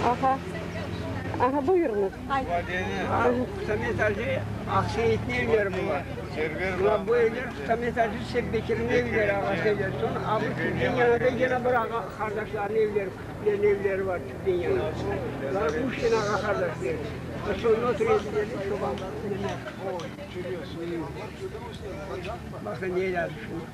Aha. Aha, buyurıñız. Samet Acı Aqseyitniñ evleri bular. Mına bu evler Samet Acı Sebbekirniñ evleri, ağası evleri. Soñ a bu tüpten yanında yine bir ağa qardaşlarnıñ evleri, küçüklerniñ evleri var tüpten yanında. Bular üç tane ağa qardaşlar. Soñra otura ediler, çoban. Baqsa ne yazmış şunu.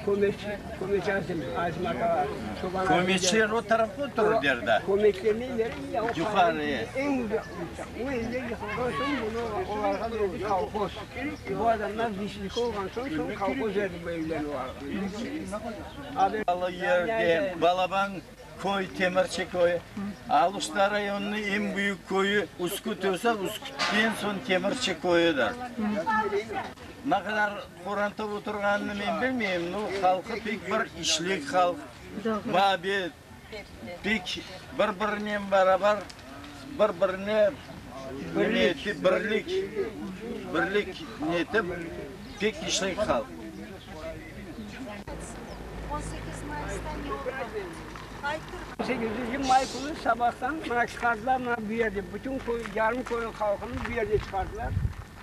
Kömeç, kömeç azim, azim ata, çoban azim. Kömeçler o tarafta oturır derdi. Kömeçler ne yeri? Yuqarıya. Eñ uzaq o evler yıqılğan soñ bunı olarğa berdi kolhoz. Bu adamlar vişlik olğan soñ, soñ kolhoz berdi bu evlerni olarğa. Alı yerde balaban köy, Temirçi köyü. Aluşta rayonınıñ eñ büyük köyü Üsküt olsa, Üskütten soñ Temirçi köyüdir. Ne qadar qoranta oturğanını men bilmeyim, no halqı pek bir işlek halq, muabbet, pek bir-birinen beraber, bir-birine neti, birlik, birlik netip, pek işlek halq. On sekizinci may künü sabahtan mına çıqardılar mına bu yerde, bütün köy, yarım köyniñ halqını bu yerde çıqardılar.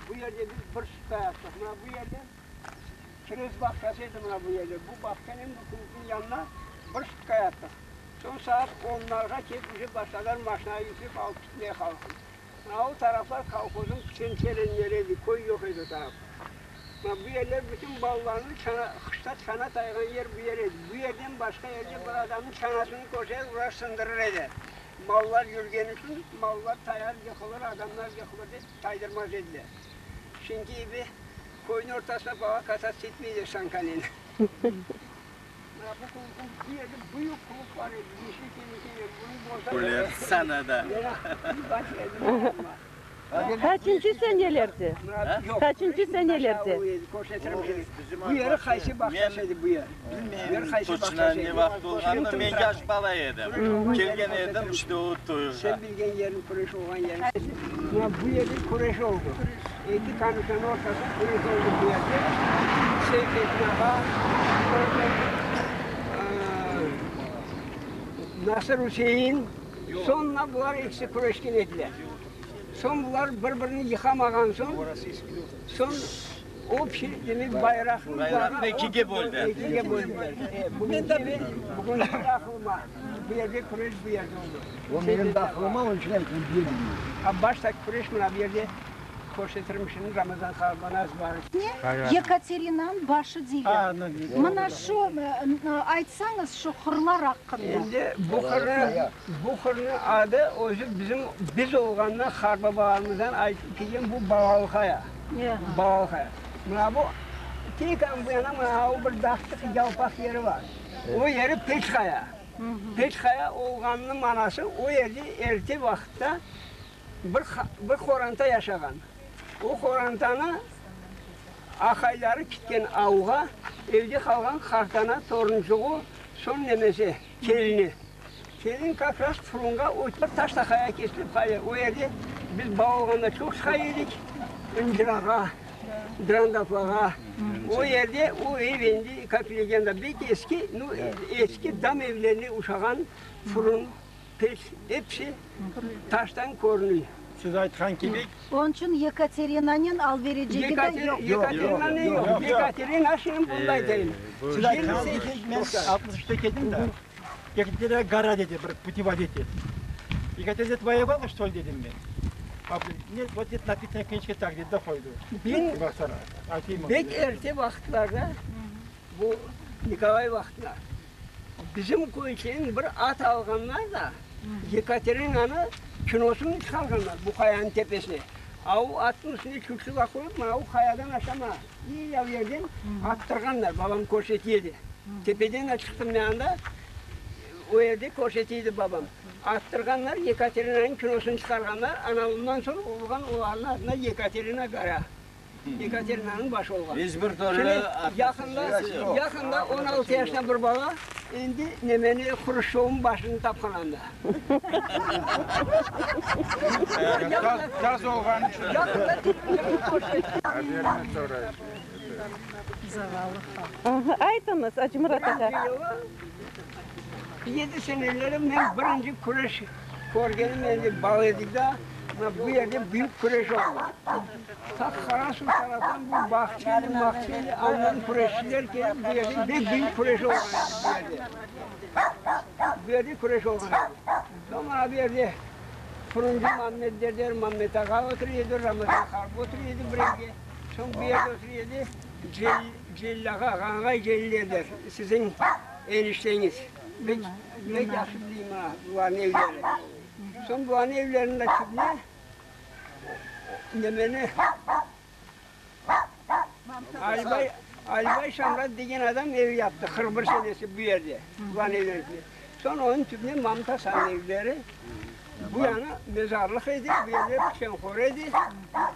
Bu yerde biz bir sutka yattıq. Mına bu yerde kirez bağçası edi mına bu yerde. Bu bağçanen bu klubnıñ yanına bir sutka yattıq. Soñ saat onlarğa kelip uje başladılar maşinağa yüklep alıp gitmeye halqnı. Mına o taraflar kolhozın piçen terenleri edi, köy yoq edi o tarafta. Mına bu yerler bütün balalarnı çana, qışta çana tayğan yer bu yer edi. Bu yerden başqa yerde bir adamnıñ çanasını körseñiz, olar sındırır edi. Mallar yürgeni içün mallar tayar yıqılır, adamlar yıqılır dep taydırmaz ediler. Şimdi evi köyniñ ortasına bala katat etmeyler sankanen. Mına bu klubnıñ bu yerde büyük klub bar edi, yeşil tenekenen, bunı bozar. Öler sana da. Qaçıncı senelerde? Qaçıncı senelerde? Bu yeri qaysı bağçası edi bu yer? Bilmeyim toçna ne vaqıt olğanını, men yaş bala edim. Kelgen edim işte o toyğa. Sen bilgen yerin küreş olğan yer. Mına bu yerde küreş oldı. Eki komissiyanıñ ortasında küreş oldı bu yerde. Seyfettin ağa, Nasır Üsein, soñra bular ekisi küreşken ediler. Soñ bular bir-birini yıqamağan soñ, soñ obşiy, demek, bayraqnı Bayraqnı ekige böldi. Ekige böldiler. Bugün de bugün de aqılıma, bu yerde küreş bu yerde oldı. O menim de aqılıma, onıñ içün aytım, bilmeyim. A başta küreş mına bu yerde körsetirmiş şimdi Ramazan Qarbanaz bar. Yekaterinanıñ başı deyler. Mına şu, aytsañız şu hırlar aqqında. Endi bu hırnı Bu hırnıñ adı özü bizim biz olğanda qartbabalarımızdan aytıp kelgen bu Balalqaya. Balalqaya. Mına bu Keykanıñ bu yana mına o bir dağçıq yalpaq yeri bar. O yeri Peçqaya. Peçqaya olğanınıñ manası o yerde erte vaqıtta bir bir qoranta yaşağan. O qorantanı aqayları ketken avğa, evde qalğan qartana, torunçuğı, soñ nemesi, kelini. Kelin kak raz furunğa oturıp taş taqaya kesilip qaya. O yerde biz bala olğanda çoq çıqa edik, incırağa, drandaflağa. O yerde o ev endi, kak legenda, bek eski, nu, eski dam evlerine uşağan furun, peç, episi taştan körünüy. Siz aytqan kibi. Onıñ içün Yekaterinanen alverecegi de yoq. Yekaterinanen yoq. Yekaterina şimdi bunday aytayım. Siz aytqan kibi, men 63-te keldim de. Yekaterina gora dedi bir putevoditel. Yekaterina tvoya što li dedim men. Net, vot et napisano knijka tak dedi de qoydı. Men bek erte vaqıtlarda, bu Nikolay vaqtında, bizim köyden bir at alğanlar da, Yekaterinanı kinosını çıqarğanlar bu qayanıñ tepesine. A o atnıñ üstüne çurçula qoyıp, mına o qayadan aşama, iyav yerden attırğanlar, babam körsetiy edi. Tepeden de çıqtım men anda, o yerde körsetiy edi babam. Attırğanlar, Yekaterinanıñ kinosını çıqarğanlar, ana ondan soñ olğan olarnıñ adına Yekaterina gora, Yekaterinanıñ başı olğan. İç bir türlü Şimdi yaqında, yaqında 16 yaşında bir bala endi nemeni, Hruşçovnıñ başını tapqan anda. Taz olğanı içün. Yaqında televizorda körsetti. Haberini soraysıñ. Aytıñız, Acımurat ağa. 47 seneleri men birinci küreş körgenim, endi bala edik daa, mına bu yerde büyük küreş oldı. Ta Qarasuv taraftan bu Bağçeli, Maqçeli, andan küreşçiler kelip bu yerde pek büyük küreş olğan edi bu yerde. Bu yerde küreş olğan edi. Soñ mına bu yerde Furuncı Mammet derler, Mammet ağa otura edi, Ramazan Harbi otura edi bir evge. Soñ bu yerde otura edi Celil ağa, Ğanğay Celil derler, siziñ enişteñiz. Pek, pek yahşı bileyim mına bularnıñ evleri. Soñ bularnıñ evlerinde tübüne nemeni Alibay, Alibay Şamrat degen adam ev yaptı, 41 senesi bu yerde, bularnıñ evlerinde. Soñ onıñ tübüne Mamut Asannıñ evleri, bu yanı mezarlıq edi, bu yerde piçenhor edi.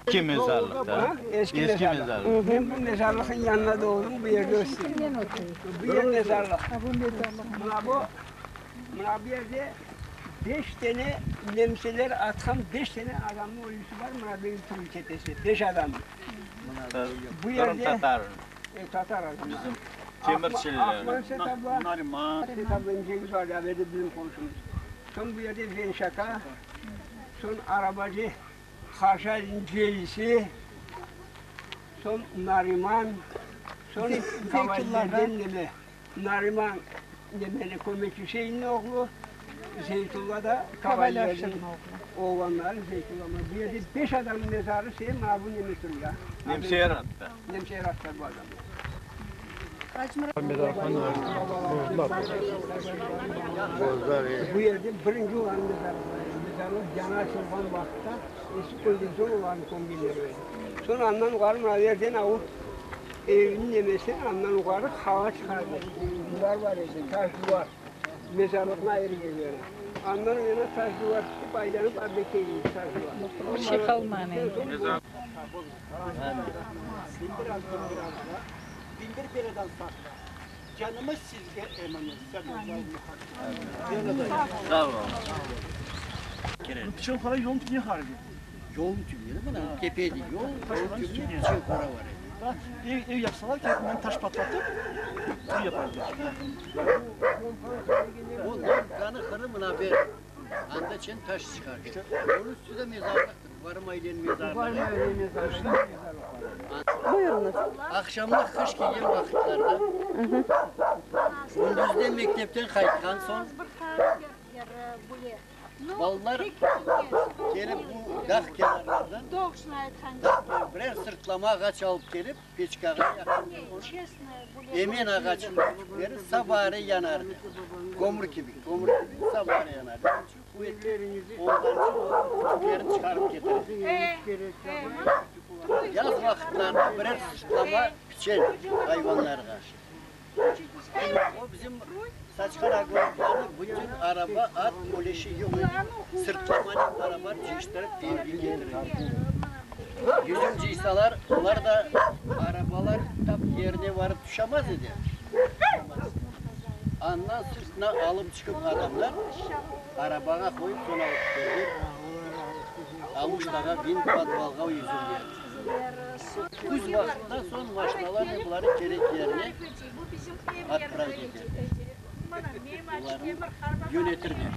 Eski mezarlıq da. Eski mezarlıq. Men bu mezarlıqnıñ yanında doğdım, bu yerde östim. Bu yer mezarlıq. Mına bu, mına bu yerde beş tane nemseler atqan beş tane adamnıñ ölüsi bar, mına bu turıp ketesi, beş adam. Bu yerde, Qırımtatar. E, tatar adamlar. Bizim temirçiler. Akman Setabla, Nariman. Setabla Cengiz var, ya bizim qomşumız. Soñ bu yerde Venşaka, soñ arabacı Haşa Celisi, soñ Nariman, soñ Kavallerden neme, Nariman nemeli Kömekçi Hüseyinniñ oğlu, Zeytulla da Kavallerniñ oğlanları Zeytulla. Bu yerde beş adamnıñ mezarı şey, mına bu neme turya. Nemseler attı. Nemseler attı bu adamlar. Bu yerde birinci olarnıñ mezarı bar edi. Mezarlıq yañı açılğan vaqıtta, eski köyden soñ olarnı kömgenler o edi. Soñ andan yuqarı mına yerden avu evniñ nemesi, andan yuqarı hava çıqardı. Duvar bar edi, taş duvar, mezarlıqnı ayırı yerleri. Andan o yana taş duvar çıqıp aylanıp anda keldi taş duvar. Bir şey qalmağan endi. Binbir beladan saqla. Canımız sizge emanet. Sağ ol. Piçen qora yolun tübüne harbi. Yolun tübüne, mına tepede yol, yolun tübüne piçen qora var edi. Ev, ev yapsalar, kelip taş patlatıp, ev yaparlar. O Lorkanı hırı mına ber. Anda çen taş çıqardı. Onıñ üstü de mezarlıqtır. Varmaylen mezarlığı. Buyurıñız. Aqşamlıq qış kelgen vaqıtlarda, kündüzde mektepten qaytqan soñ, balalar kelip bu dağ kenarlardan birer sırtlama ağaç alıp kelip, Peçkağa yaqın emen ağaçınıñ kütükleri sabaare yanardı. Kömür kibi, kömür kibi sabaare yanardı. Onıñ içün quvetli olğan içün o kütüklerini çıqarıp ketire. Yaz vaqıtlarında birer sırtlama piçen ayvanlarğa. O bizim saçqan agorotlarnı bütün araba, at, öyle şey yoq edi. Sırtlamanen barabar cıyıştırıp evge ketire. Yüzüm cıysalar, olar da arabalar tap yerine varıp tüşemez edi. Andan sırtına alıp çıqıp adamlar arabağa qoyıp soñ alıp keterler. Aluştağa bin podvalğa yüzüm berdi. Küz vaqıttan soñ maşinalarnen buları kerek yerine atpravit eterler. Bularnı yönetirler.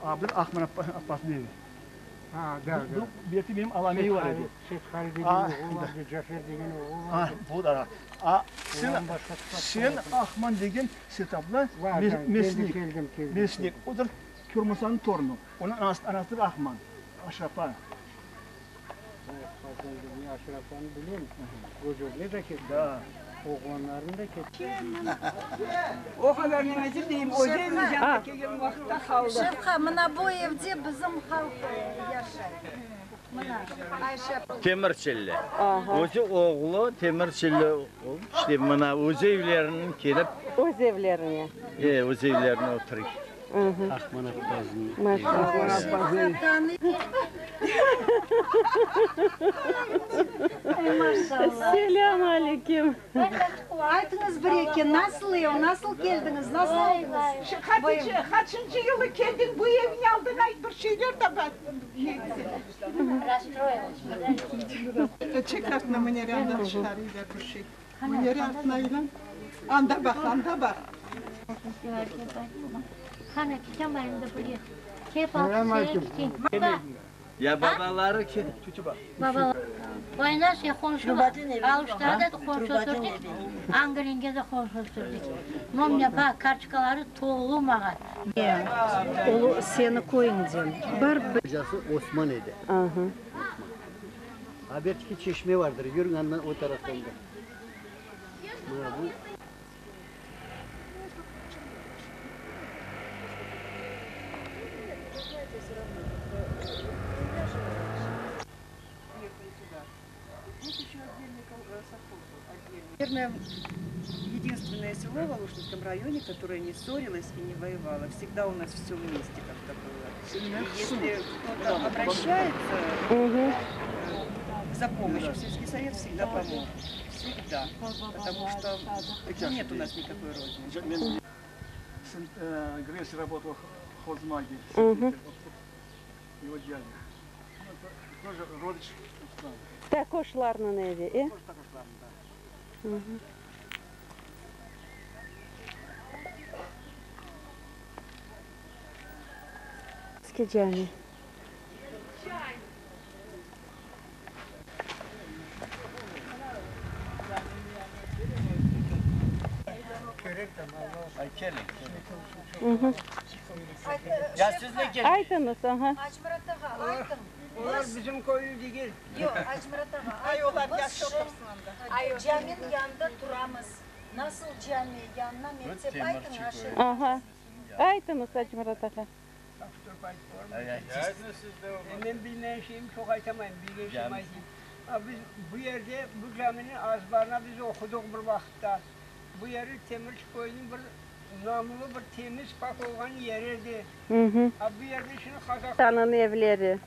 Abdır Ahman apasınıñ evi. Bu belki benim alam evi var edi. Seythalil degen oğul vardı, Cafer degen oğul vardı. Bu da. A, sen, sen Ahman degen Seytabla mesnik. Mesnik. Odır Kür Musanıñ torunu. Onıñ anası, anasıdır Ahman. Aşrafa. Aşrafanı bilem. Özüne de ketti. Oğlanlarını da ketti. O qadar nemesi deyim, özü yanına kelgen vaqıtta qaldı. Şevqa, mına bu evde bizim halq yaşay. Mına, Ayşe. Temirçilli. Özü oğlu Temirçilli olıp, işte mına öz evleriniñ kelip. Öz evlerine. E, öz evlerine oturıy. Rahman Appaz'nıñ Selâm aleyküm. Aytıñız bir eki, nasıl ev, nasıl keldiñiz, nasıl oldıñız? Hatice, qaçıncı yılı keldiñ bu evniñ aldına, ayt bir şeyler de bar. Çek artına mınere anda çıqarıylar bir şey. Mınere artına aylan. Anda baq, anda baq. Ya babaları kim? Ulu seni köyüñden bar bir. Hocası Osman edi. Abertki çeşme vardır, yürüñ andan o taraftan da. Mına bu. Наверное, единственное село в Алуштинском районе, которое не ссорилось и не воевало. Всегда у нас все вместе как-то было. И если кто-то обращается за помощью, сельский совет всегда поможет. Всегда. Потому что нет у нас никакой розни. Сын Гресс работал в хозмаге. Его дядя. Тоже родич Руслан. Takoşlarnıñ evi, e? Тоже Takoşlarnıñ, да. Eski cami. Ya siz ne keldiñiz? Aytıñız, aha. Acımurat ağa, aytıñ. Olar bizim köylü degil. Yoq, Acımurat ağa, aytıñ, biz şimdi caminiñ yanında turamız. Nasıl cami, yanına mektep, aytıñ, aşı. Aha. Aytıñız, Acımurat ağa. Men bilmegen şeyim çoq aytamayım, bilgen şeyim aytayım. Biz bu yerde, bu caminiñ azbarına biz oqudıq bir vaqıtta. Bu yeri Temirçi köyüniñ bir namlı, bir temiz, pak olğan yeri edi. A bu yerde şimdi qazaq. Tanıñ evleri.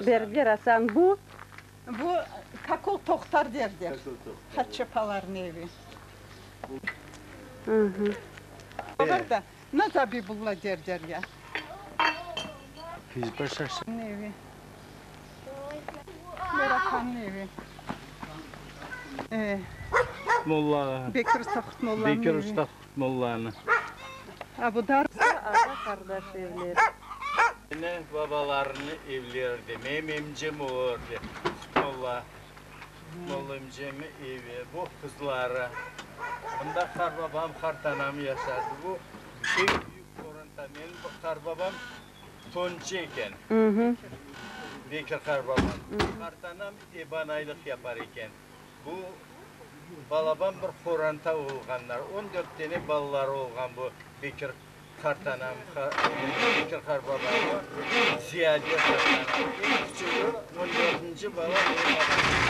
Berber Asan bu. Bu Kakul Tohtar derler, Hatçapalarnıñ evi. Olar da Nazabibulla derler ya. Evi. Merakanıñ evi. Molla. Bekir Usta Qutmollanıñ Bekir evi. Usta Qutmollanı. A bu da. Ağa-qardaş evleri. Babalarınıñ evleri de, menim emcem olurdı, Qutmolla. Qutmolla emcemniñ evi, bu qızları. Mında qarbabam, qartanam yaşadı. Bu eñ büyük qoranta. Menim qarbabam toncı eken, Bekir qarbabam. Qartanam ebanaylıq yapar eken. Bu balaban bir qoranta olğanlar. On dört dane balaları olğan bu Bekir qartanam, Bekir qarbabamı, Ziyade qartanam. Eñ küçügi, on dörtünci bala menim babam.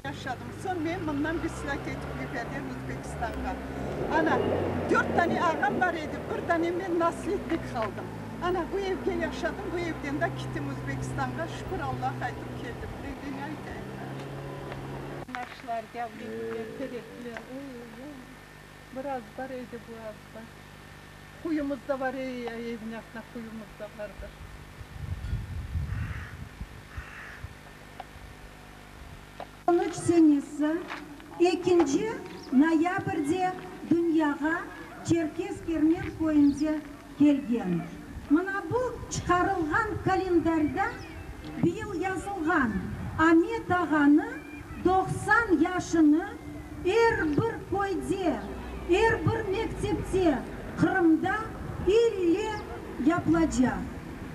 Yaşadım. Soñ men mından bislâk etip yiberdiler Özbekistanğa. Ana, dört dane ağam bar edi, bir dane men naslednik qaldım. Ana, bu evge yaşadım, bu evden da kittim Özbekistanğa, şükür Allağa qaytıp keldim. Evde ne aytayım daa? Naqşlar, gavlegiller, terekler, oy-oy-oy, bir azbar edi bu azbar. Quyumız da bar, ey, evniñ artında quyumız da bardır. On üç senesi ekinci noyabrde dünyağa Çerkez Kermen köyünde kelgen. Mına bu çıqarılğan kalendarda bıyıl yazılğan Amet ağanı 90 yaşını er bir köyde, er bir mektepte Qırımda ille yapılacaq.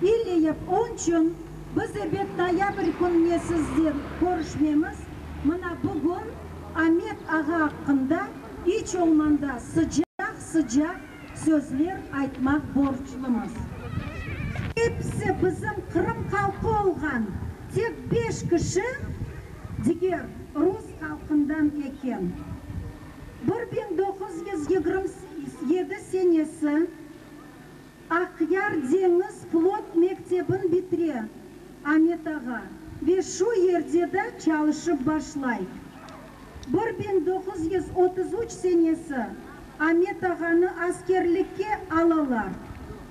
İlle yap. Onıçün biz ebet noyabr kününe sizden körüşmemiz. Mına bugün Amet ağa aqqında iç olmanda sıcaq-sıcaq sözler aytmaq borclumız. Episi bizim qırım halqı olğan tek beş kişi diger rus halqından eken. 37 senesi Aqyar deñiz flot mektebin bitire Amet ağa ve şu yerde da çalışıp başlay. 1933 senesi Amet ağanı askerlikke alalar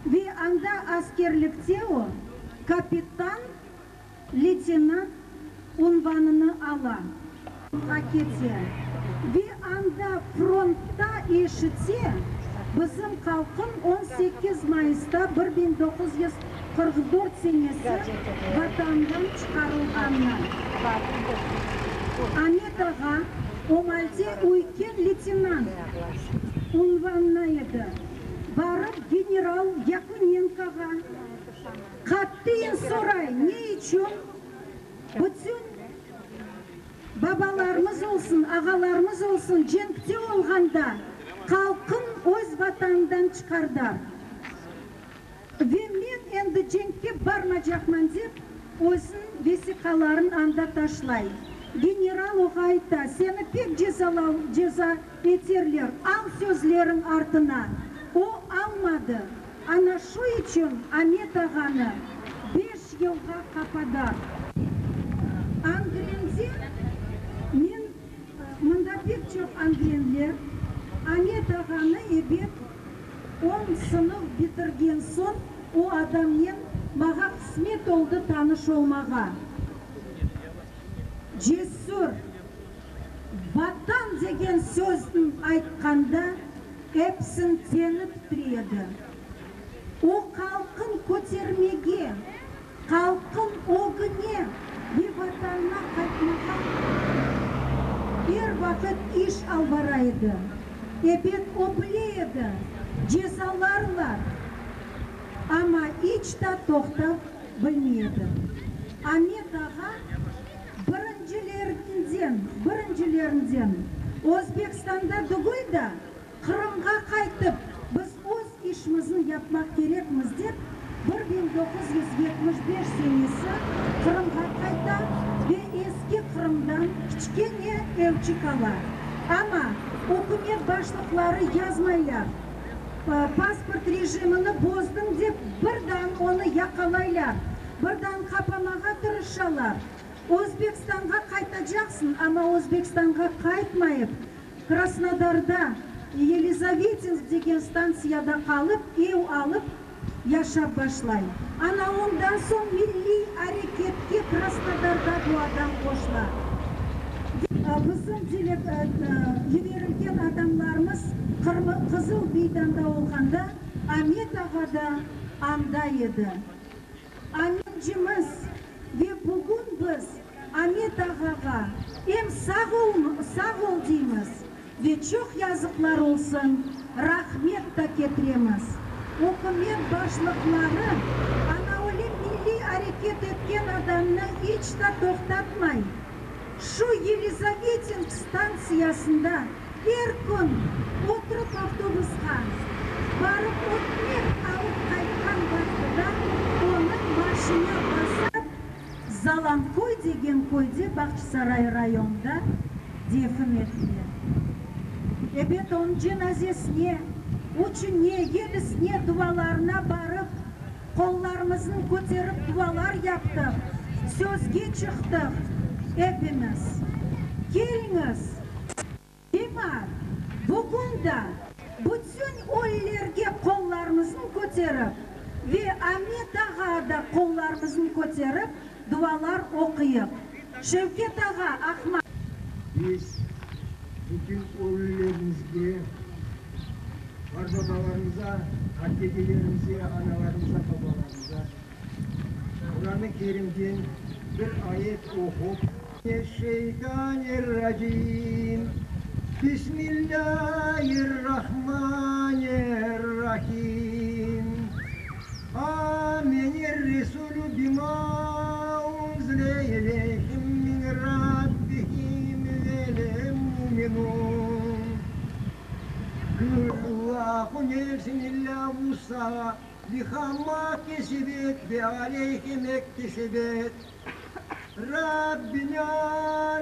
ve anda askerlikte o, kapitan leytenant unvanını ala. Kete ve anda frontta eşite, bizim halqın 18 mayısta 1944 senesi Vatandan çıqarılğanını. Amet ağa o maalde üyken leytenant unvanına edi. Barıp general Yakunenkoğa qattiyen soray, ne içün bütün babalarımız olsun, ağalarımız olsun cenkte olğanda halqın öz Vatanından çıqardılar. Ve men endi cenkke barmacaqman dep, özüniñ vesiqaların anda taşlay. General oğa ayta, seni pek ceza eterler, al sözleriñ artına. O almadı. Ana şu içün Amet ağanı beş yılğa qapadılar. Angrende men mında pek çoq angrenler Amet ağanı ebet on sınıf bitirgen soñ o adamnen mağa qısmet oldı tanış olmağa. Cesür, Vatan degen sözni aytqanda epsiniñ teni titrey edi. O halqın kötermege, halqın ögüne ve Vatanına qaytmağa er vaqıt iş alıp bara edi. Ebet, o bile edi, cezalarlar, amma iç da toqtav bilmey edi. Amet ağa birincilerinden, birincilerinden Özbekistanda tügül da, Qırımğa qaytıp, biz öz işimizni yapmaq kerekmiz dep, 1975 senesi Qırımğa qayta ve Eski Qırımdan kiçkene evçik ala. Amma ükümet başlıqları yazmaylar, pasport rejimini bozdıñ dep birden onı yaqalaylar, birden qapamağa tırışalar. Özbekistanğa qaytacaqsıñ, amma Özbekistanğa qaytmayıp, Krasnodarda Yelizavetinsk degen stantsiyada qalıp, ev alıp yaşap başlay. Ana ondan soñ milliy areketke Krasnodarda bu adam qoşula. Bizim yiberilgen adamlarımız Qızıl Meydanda olğanda Amet ağa da anda edi. Amincimiz ve bugün biz Amet ağağa em sağ ol, sağ ol deymiz ve çoq yazıqlar olsun, rahmet da ketiremiz. Ükümet başlıqları ana öyle milliy areket etken adamnı iç da toqtatmay. Şu Yelizavetinsk stantsiyasında er kün oturıp avtobusqa barıp ötmek alıp qaytqan vaqtıda onı maşina basıp, Zalanköy degen köyde, Bağçasaray rayonında defin ettiler. Ebet, onıñ cenazesine, üçüne, yedisine dualarına barıp, qollarımıznı köterip dualar yaptıq, sözge çıqtıq epimiz. Keliñiz, cemaat, bugün da bütün ölülerge qollarımıznı köterip ve Amet ağa da qollarımıznı köterip dualar oquyıq. Şevket ağa, Ahmat. Biz bütün ölülerimizge, qartbabalarımıza, qartdedelerimize, analarımıza, babalarımıza Quran-ı Kerimden bir ayet oqup, Şeytanirracim, Bismillâhirrahmanirrahim, Âmenir-resûlü bimâ unzile ileyhi min Rabbihim vel-mu'minûn. Allahu nefsin illâ vus'aha, leha mâ kesebet ve aleyha mektesebet. Rabbina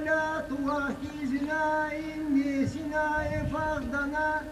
lâ tuahizna in nesina ev ahdana.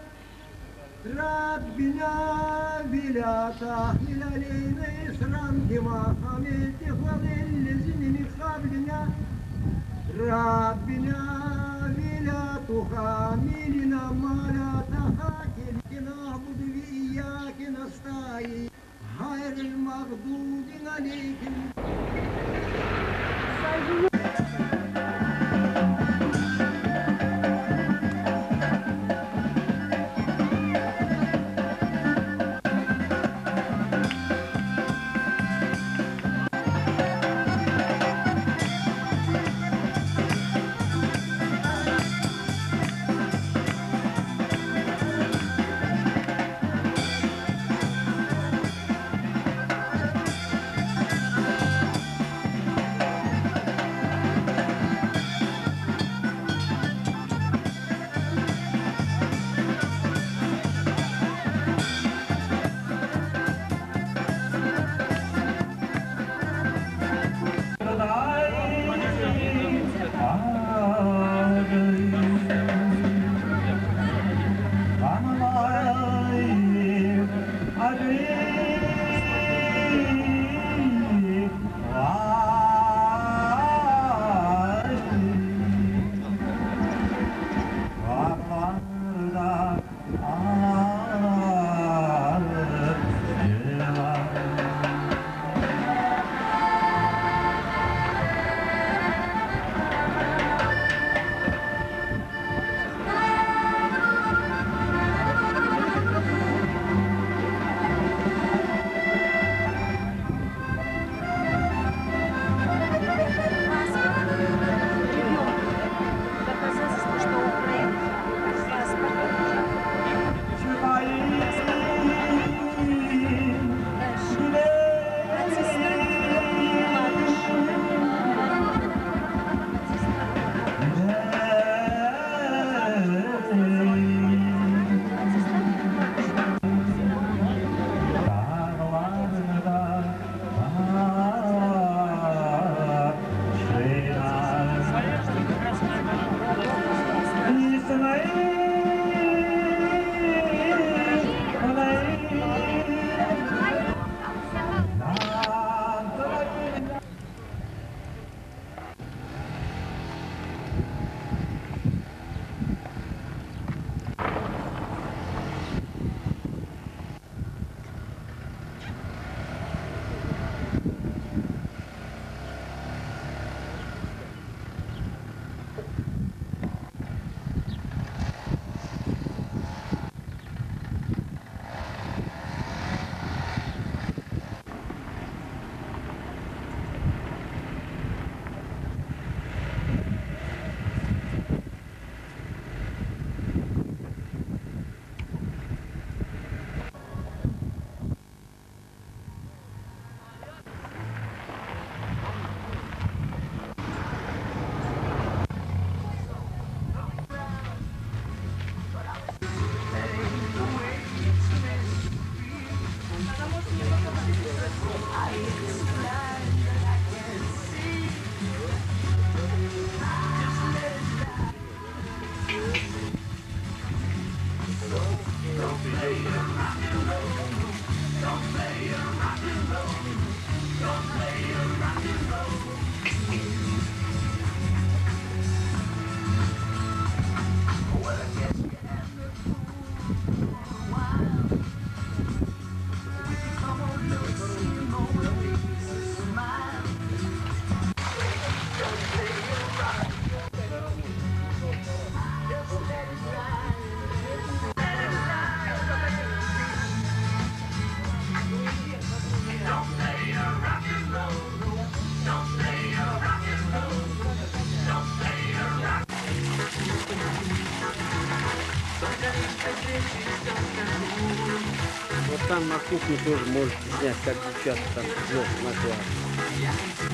Вот там на кухне тоже можете снять, как девчата там плов накладывают.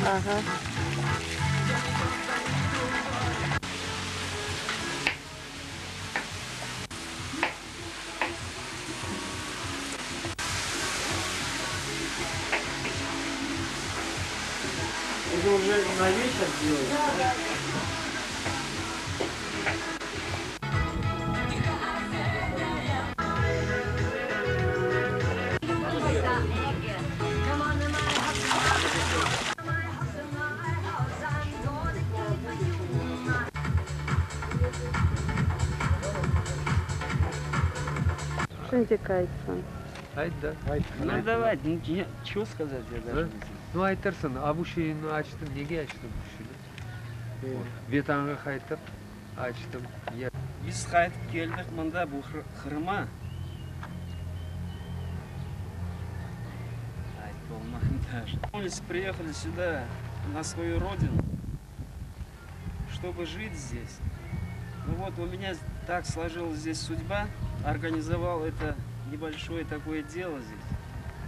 Ага. Это уже на вечер делают? Да, да. Şimdiki aytsın. Ayt da. Ну давай, ну я, что сказать я даже не знаю. Ну aytırsıñ, a bu şeyni açtım, nege açtım bu şeyni? Vetanğa qaytıp açtım. Ya. Biz qaytıp keldik mında bu Qırımğa. Aytıp olmayım даже. Приехали сюда, на свою родину, чтобы жить здесь. Ну вот у меня так сложилась здесь судьба, организовал это небольшое такое дело здесь,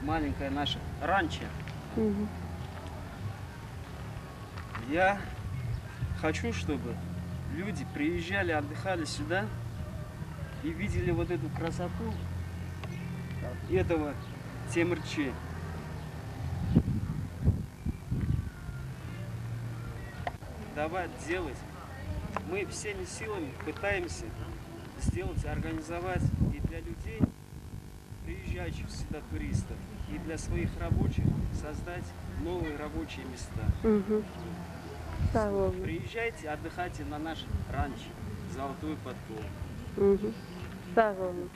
маленькое наше ранчо. Я хочу, чтобы люди приезжали, отдыхали сюда и видели вот эту красоту этого Темирчи. Давать, делать. Мы всеми силами пытаемся сделать, организовать и для людей, приезжающих сюда туристов, и для своих рабочих создать новые рабочие места. Угу. Sağ oluñ. Приезжайте, отдыхайте на наш ранчо, Золотую подкову. Угу. Sağ oluñ.